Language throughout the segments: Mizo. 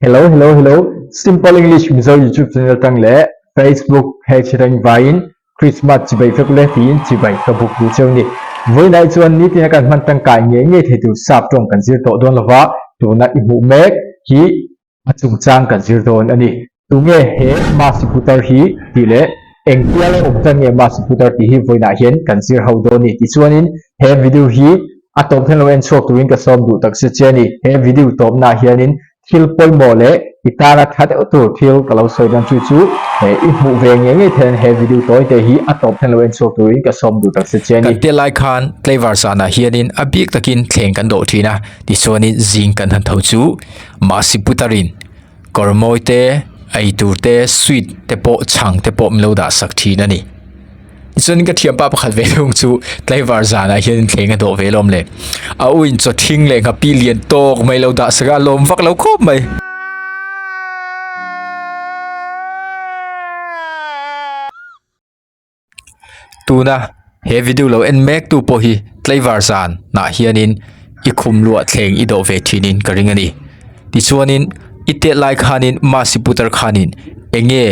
Hello hello hello Simple English Mizo YouTube channel tang leh Facebook page atang vaiin Christmas chibai vek le tiin chibai ka buk duh cheu ni. Vawiinah chuan nitin a kan hman tangkai ngei ngei thei tur sap tawng kan zir tawh dawn lova tuna i hmuh mek hi a chungchang kan zir dawn a ni. Tunge he Masi Putar hi tih leh engtia lo awm tan nge Masi Putar tih hi vawiinah hian kan zir ho dawn a ni. Tichuanin he video hi a tawp hian lo en chhuak turin ka sawm duh tak zet che a ni. He video tawpnaah hianin thil pawimawh leh i tana tha deuh tur thil ka lo sawi dawn chu chu he i hmuh ve ngei ngei theih he video tawi te hi a tawp hian lo en chhuak turin ka sawm duh tak zet che a ni. Kan tel lai khan Tleivar zanah hianin a bik takin thleng kan dawh thin a, tichuanin zing kan han tho chu Masi Putarin kawr mawi te, ei tur te, sweet te pawh chhang te pawh min lo dah sak thin a ni. Tichuan ka thianpa pakhat ve thung chu tlaivar zanah hian thleng a dawh ve lawm le. A u in chaw thing leh nghapi lian tawk mai lo dah sak a, a lawm vak lo khawp mai. Tuna he video lo en mek tu pawh hi tlaivar zan nah hianin i khum luah thleng i dawh ve thinin ka ring a ni. Tichuanin i tet lai khanin Masi Putar khanin eng nge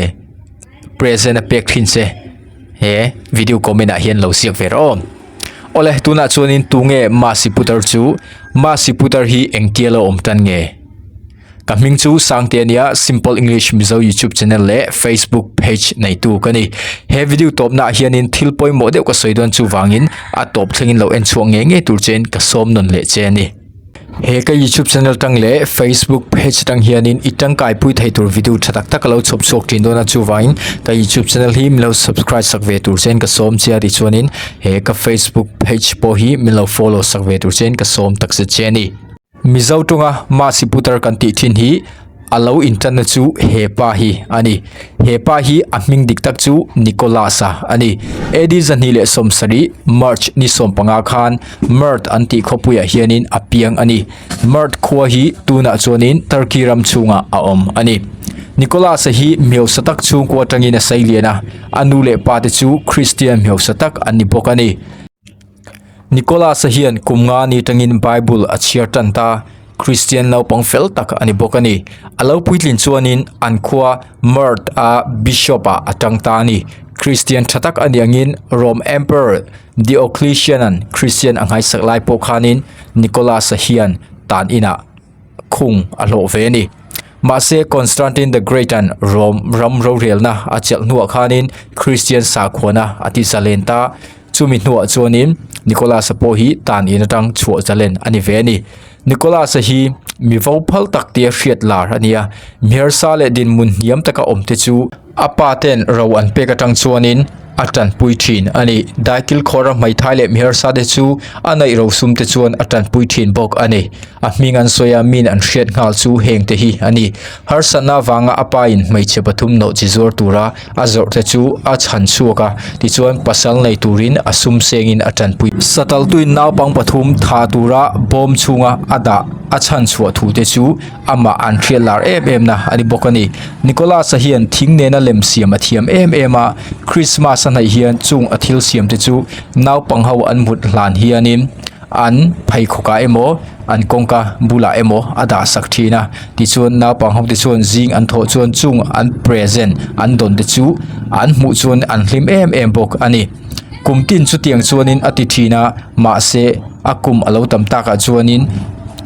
present a pek thin che he video comment ah hian lo ziak ve rawh aw. Awle tunah chuanin tunge Masi Putar chu Masi Putar hi engtia lo awm tan nge? Ka hming chu Sangte ania Simple English Mizo YouTube channel leh Facebook page neitu ka ni. He video tawpna ah hianin thil pawimawh deuh ka sawi dawn chuvangin a tawp thlengin lo en chhuak ngei ngei tur chein ka sawm nawn leh che a ni. He ka YouTube channel tang leh Facebook page tang hianin i tangkai pui thei tur video tha tak tak ka lo chhawp chhuak thin dawn a chuvangin ka YouTube channel hi min lo subscribe sak ve tur chein ka sawm che a tichuanin he ka Facebook page pawh hi min lo follow sak ve tur chein ka sawm takzet che a ni. Mizo tawnga Masi Putar kan tih thin hi a lo intanna chu he pa hi a ni. He pa hi a hming dik tak chu Nicholas-a a ni. AD 2070 March ni 15 khan Mart an tih khawpuiah hianin a piang a ni. Mart khua hi tunah chuanin Turkey ram chhungah a awm a ni. Nicholas-a hi hmeusa tak chhungkua atangin a sei lian a, a nu leh pa te chu Kristian hmeusa tak an ni bawk a ni. Nicholas-a hian kum nga ni tangin Bible a chhiar tan ta, Kristian naupang fel tak a ni bawk a ni. A lo puitlin chuanin an khua Mart-a Bishop-ah a tang ta a ni. Kristian tha tak a ni angin Rome Emperor Diocletian-a'n Kristian a nghaisak lai pawh khanin Nicholas-a hian tan inah khung a hlawh ve a ni. Mahse Constantine the Great-a'n Rome ram rorelna a chelh hnuah khanin Kristian sakhuana a ti zalen ta. Chumi hnuah chuanin Nicholas-a pawh hi tan in atang chhuah zalen a ni ve a ni. Nicholas-a hi mi vo phal tak tia hriat lar a ni a, miharsa leh dinhmun hniam taka awm te chu a pa ten ro an pek atang chuanin a tanpui thin a ni. Daikil khawra hmeithai leh miharsa te chu a naih ro sum te chuan a tanpui thin bawk a ni. A hming an sawi a, min an hriat nghal chu heng te hi a ni. Harsatna avanga a pa in hmeichhe pathum nawh chi zuar tura a zawrh te chu a chhan chhuak a, tichuan pasal nei turin a sum sengin a tanpui. Sataltuin naupang pathum tha tura bawm chhunga a dah a chhan chhuah thu te chu amah an hriat lar em em na a ni bawk a ni. Nicholas-a hian thing nena lem siam a thiam em em a, Christmas a hnaih hian chung a thil siam te chu naupang ho an mut hlan hianin an pheikhawkah emaw an kawngka bulah emaw a dah sak thin a tichuan naupang ho te chuan zing an thawh chuan chung an present an dawn te chu an hmuh chuan an hlim em em bawk a ni kum tin chutiang chuanin a ti thin a mahse a kum a lo tam takah chuanin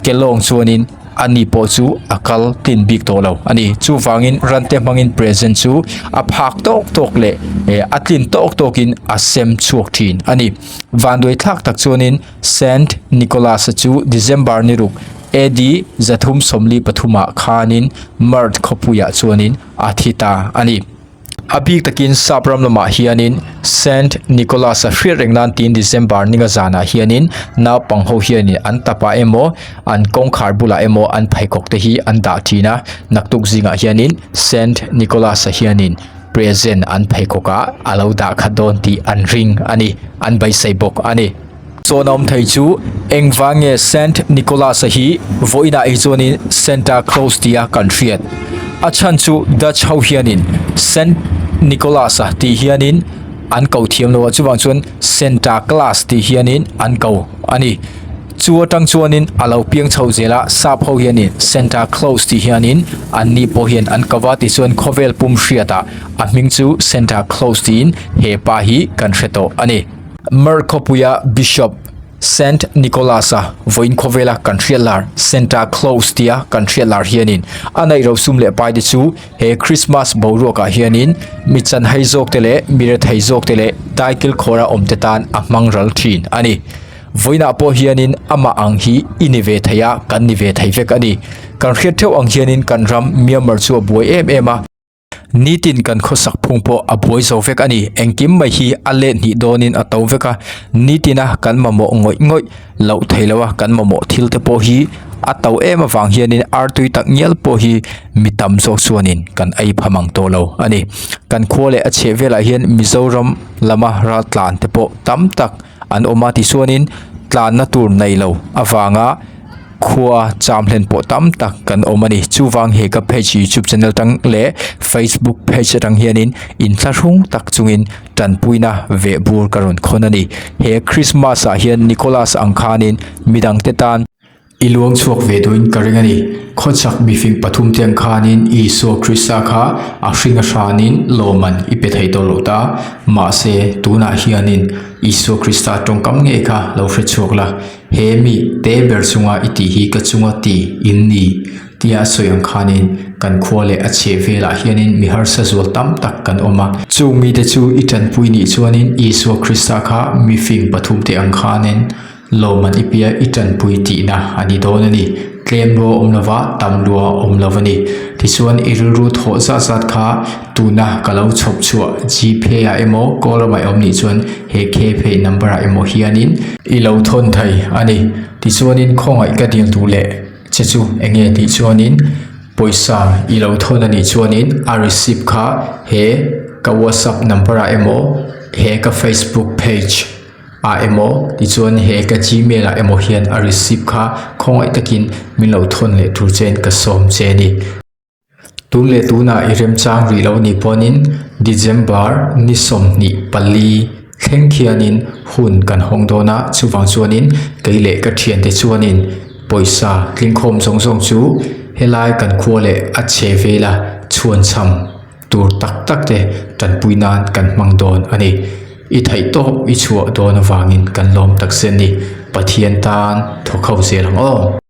kelawng chuanin a ni pawh chu a kal tlin bik tawh lo a ni chuvangin ran te hmangin present chu a phak tawk tawk leh eh a tlin tawk tawkin a sem chhuak thin a ni. Vanduai thlak tak chuanin Saint Nicholas-a chu December ni ruk AD 343 ah khanin Mart khawpuiah chuanin a thi ta a ni. A bik takin sap ram lamah hianin Saint Nicholas-a hriat reng nan tiin December ninga zanah hianin naupang ho hianin an tapah emaw an kawngkhar bulah emaw an pheikhawk te hi an dah thin a, naktuk zingah hianin Saint Nicholas-a hianin Present an pheikhawk ah a lo dah khat dawn tih an ring a ni, an beisei bawk a ni. Chawn awm thei chu engvang nge Saint Nicholas-a hi vawiinah ei chuanin Santa Claus tia kan hriat? A chhan chu Dutch ho hianin Saint Nicholas-a tih hianin an ko thiam lo a, chuvang chuan Santa Claus tih hianin an ko a ni. Chu atang chuanin a lo piang chho zel a, sap ho hianin Santa Claus tih hianin anni pawh hian an ko va tichuan khawvel pum hriatah a hming chu Santa Claus tiin he pa hi kan hre tawh a ni. Mer khawpuia Bishop Saint Nicholas-a vawiin khawvela kan hriat lar Santa Claus tia kan hriat lar hianin a neih rosum leh pai te chu He Christmas boruakah hianin mi chanhai zawkte leh mi rethei zawkte leh daikil khawra awmte tan a hmang ral thin a ni. Vawiinah pawh hianin amah ang hi i ni ve thei a, kan ni ve thei vek a ni. Kan hriat theuh ang hianin kan ram Myanmar chu a buai em em a. Nitin kan khawsak phung pawh a buai zo vek a ni. Engkim mai hi a let hnih dawnin a to vek a, nitina kan mamawh ngawih ngawih. loh thei lo a kan mamawh thil te pawh hi a to em avang hianin artui tak ngial pawh hi mi tam zawk chuanin kan ei pha mang tawh lo a ni kan khua leh a chheh velah hian Mizoram lama ral tlan te pawh tam tak an awm a tichuanin tlanna tur nei lo avanga khua cham hlen pawh tam tak kan awm a ni chuvang he ka page youtube channel tang leh facebook page atang hianin inthlahrung tak chungin tanpuina veh bur ka rawn khawn a ni. He Christmas ah hian Nicholas ang khanin midangte tan i luang chhuak ve duhin ka ring a ni. Khawchhak mifing pathumte ang khanin Isua Krista kha a hring a hranin lawmman i pe thei tawh lo ta. Mahse, tunah hianin Isua Krista tawngkam ngei kha lo hre chhuak la, He mi te ber chunga i tih hi ka chunga ti in ni. Tia a sawi ang khanin kan khua leh a chheh velah hianin mi harsa zual tam tak kan awm a. Chung mite chu i tanpui nih chuanin Isua Krista kha mi fing pathumte ang khanin lawmman i pia i tanpui tihna a ni dawn a ni. Tlem lua awm lova, tam lua awm lo a ni. Tichuan i rilru thawh zat zat kha tuna ka lo chhawp chhuah Gpay ah emaw Kawlramah i awm nih chuan he Kpay number ah emaw hianin i lo thawn thei a ni. Tichuanin khawngaih ka dil duh leh. Che chu enge tih chuanin pawisa i lo thawn a nih chuanin a receipt kha he ka whatsapp number ah emaw he ka facebook page ah emaw tichuan he ka gmail ah emaw hian a receipt kha khawngaih takin min lo thawn leh tur chein ka sawm che a ni. Tun leh tunah i remchang rih lo nih pawnin December ni 24 thleng khianin hun kan hawng dawn a, chuvang chuanin kei leh ka thiante chuanin pawisa tlingkhawm zawng zawng chu helai kan khua leh a chhe vela chhuanchham tur tak tak te tanpui nan kan hmang dawn a ni. I theih tawp i chhuah dawn avangin kan lawm takzet a ni. Pathian tan thawk ho zel ang aw.